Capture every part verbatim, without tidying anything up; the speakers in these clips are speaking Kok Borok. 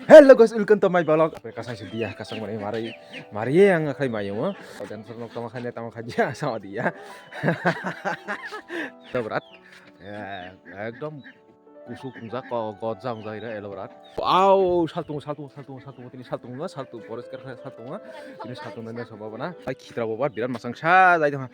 Hello guys, welcome to my vlog. Apa kasang sih dia, kasang mana mari, mari yang akhai mayo mo. Dan serno tama khanya tama khanya sama dia. Berat. Ya, ekdom kusuk kungjak ko gojang jai re elo berat. Au, saltung, saltung, saltung, saltung, tini saltung na, saltung, poriskar khe saltung na, tini saltung na, soba bana. Ai khitra boba, birat masang sa jai tong.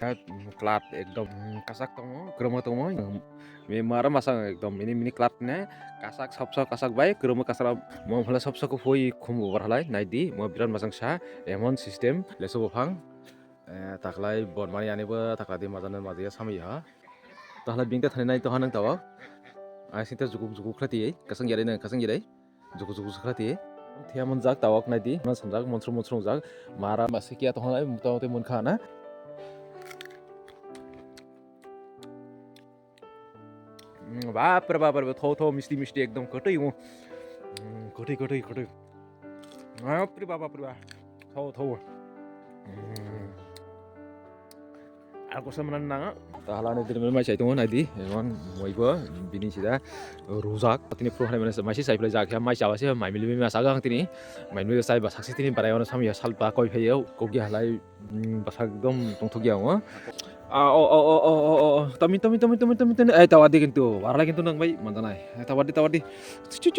Klat ekdom, kasak tong, kroma tong. Me mara masang ekdom, mini, mini klat ne, kasak, sop, sop, kasak bai, kroma kasara, mo phala sop, sop, ko phoi, khum bobar halai, nai di, mo birat masang sa, emon system, leso bophang, eh, taklai, bon mani ani bo, takla di, majan, majan, ya, sami ha. Tahala bingta thani nai toha nang tawa. Ai sita jukuk jukuk khlati, kasang yare nang kasang yare. Jukuk jukuk khlati. Thia mon jak tawak nai di. Mon sanjak mon srung mon srung jak. Mara ma sikia toha nai muta muta mon khana. Mm, bapre bapre tho tho misti misti ekdom kotoi mo. Mm, kotoi kotoi kotoi. Bapre bapre ba. Tho tho. Mm. Ako sa manan nang. Tahala ni dirme mai sai tongo nai di. Emon moi bo bini sida rujak. Tini pro hai mane mai sai plai jak ya mai chawa se mai mili ma sagang tini. Mai mili sai ba saksi tini barai ono samya sal ba koi phayo. Kogi halai, mm, basa ekdom tongthok ya ngo. Ah, o, o, o, o, o, o, o. Tami, tami, tami, tami, tami, tami. Eh, tawadi kintu. Waralai kintu nang bai manjanai. Eh, tawadi, tawadi. King,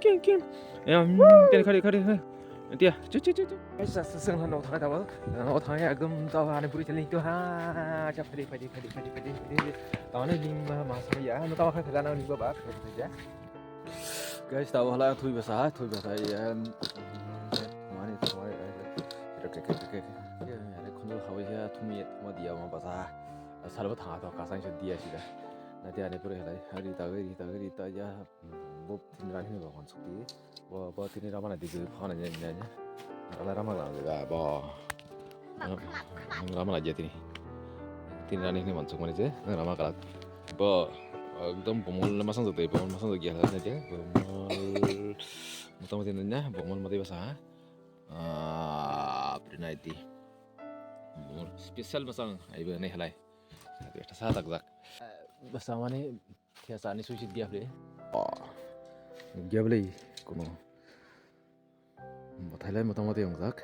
king, king. Ya, mm, tini khari, khari, khari. Tia, chu, chu, chu, chu. Eh, sa, sa, sa, no, thang, tawal. No, thang, ya, ekdom, tawa, ani puri chali tu, ha, cha, phadi, phadi, phadi. Tawa, ni ling, ma, ma, sa, ya, no, tawa, kha, kha, no, ling, ba, ba, kha, kha, ya. Guys, tabo hala thui basa, thui basa, em, mani, mani, em, rek, rek, rek, rek, rek. Ya, ya, rek, khunju hawi ya, thumi, thuma dia ma basa. Salbo thanga to, kasang se dia sida. Na dia ne pore halai, hari ta, hari ta, hari ta, ya, bo tin rani ba kon sukti. Bo, bo tini ramana di, phone ne, ne, ne. Ala ramana ga, bo. Ang rama lagi tini. Tini rani hini mansuk mani je, ang rama kalak. Bo, ekdom bomol le masang jatoi, bomol masang jatoi giya na je, bomol. Motamoti nanya, bomol mati basa. Ah, prinai di. Bomol special masang, aibe nai halai. Tapi eta sa tak jak. Basa mani, thia sa ni suicide giya ple. Oh, giya ble, kono. Bothailai motamoti wngjak.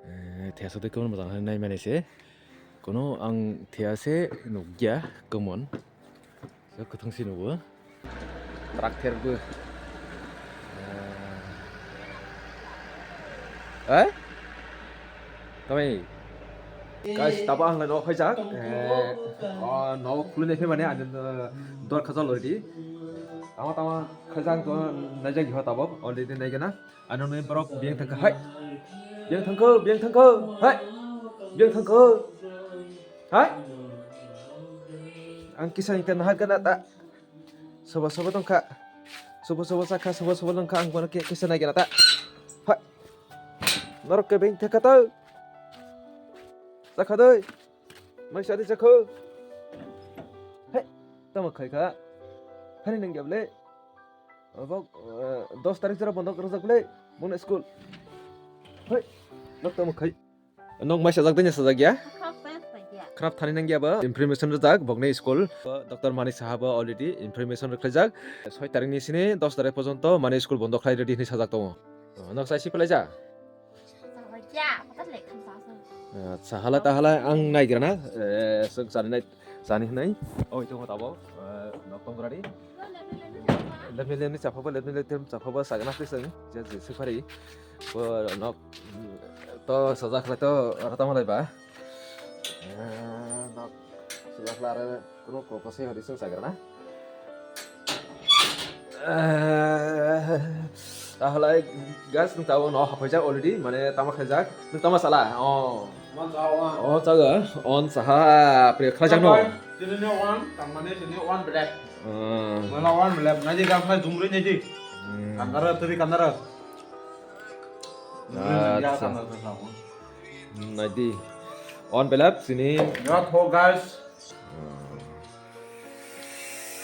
Eh, thesa de kwbangma jang nai mani se. Kono ang thesa nukya kwmon. So kwthang si nugo. Trak ther bo. Eh? Tamai. Guys, tabo ang lai nok phaijak. Eh, oh, nok khului nai phai mani ani, eh, dor khajak already. Tama tama khaijak to naijak ho tabo already naigena. Ano nai borok biyang thangkha hai. Biyang thangkha, biyang thangkha hai. Biyang thangkha hai. Ang kisa ni tan hai kana ta. Sobo sobo tongkha. Sobo sobo sakha, sobo sobo longkha ang bono ke kisa naigena ta. Hai. Norok ke biyang thangkha ta. Sakha doi. Mai sadi sakho. Hai. Tamo khaikha. Hani nang gable. Obo, eh, dos tarik jora bondo rwjak bwle, bono school. Hoi, nok tamo khai. Nok mai sajak danya sajak ya? Khap thani nang ya ba? Information rwjak bokni school. Doctor Manik Saha bo already information rwkhlaijak. Soi tarik ni sini dos tarik porjonto mane school bondo khlai ready hinwi sajak tongo. Nok sai si pelaija? Acha, hala ta hala ang naigrana. Eh, sung sani nai. Sani hinai, oi, tongo tabo, eh, nok tong gradi. Lepni lepni chapha bo, lepni lepni chapha bo, sagana khe sung, je, je, sung phari. Bo nok, to sajak khlai to, rata malai ba. Eh, nok sajak khlai are, kuno ko, ko se hori sung sagrana. Eh, tahalai, guys, nwng tabuk no haphaijak already, mane tama khaijak, nwng tama sala, oh. Wan sa wan. Oh, chaga, on saha, pre khaijak no. Tini ni wan, tangmani tini wan black. Hmm. Mana wan black, naji gam khai jumri naji. Hmm. Kandara, turi kandara. Jumri naji, acha. Kandara, kandara. Hmm, naidi. On belap sini. Ya, tho, guys. Hmm.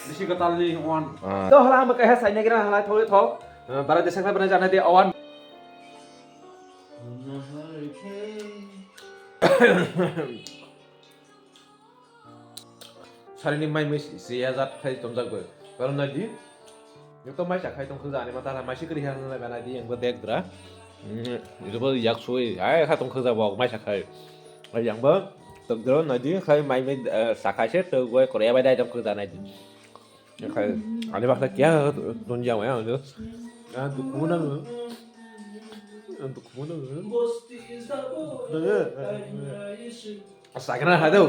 Bisi kwtal ni on. Ah. To hala ang kaiha sai nagira hala thoi tho. Eh, bara desa khlai bana jana de on. Sarini mai mui si, si ya jat khai tomjak bo. Karon naidi. Ekdom mai sakhai tong khwja ani mata mai sikri ha na bana di yang bo dek dra. Ibo yak sui ai kha tong khwja bo mai sakhai. Ai yang bo tong dro na di khai mai mai sakhai se to goi kore bai dai tong khwja nai di. Khai ani bakla kya tong jang ya do. Ah dukhu na. Dukhu na. Sakna ha do.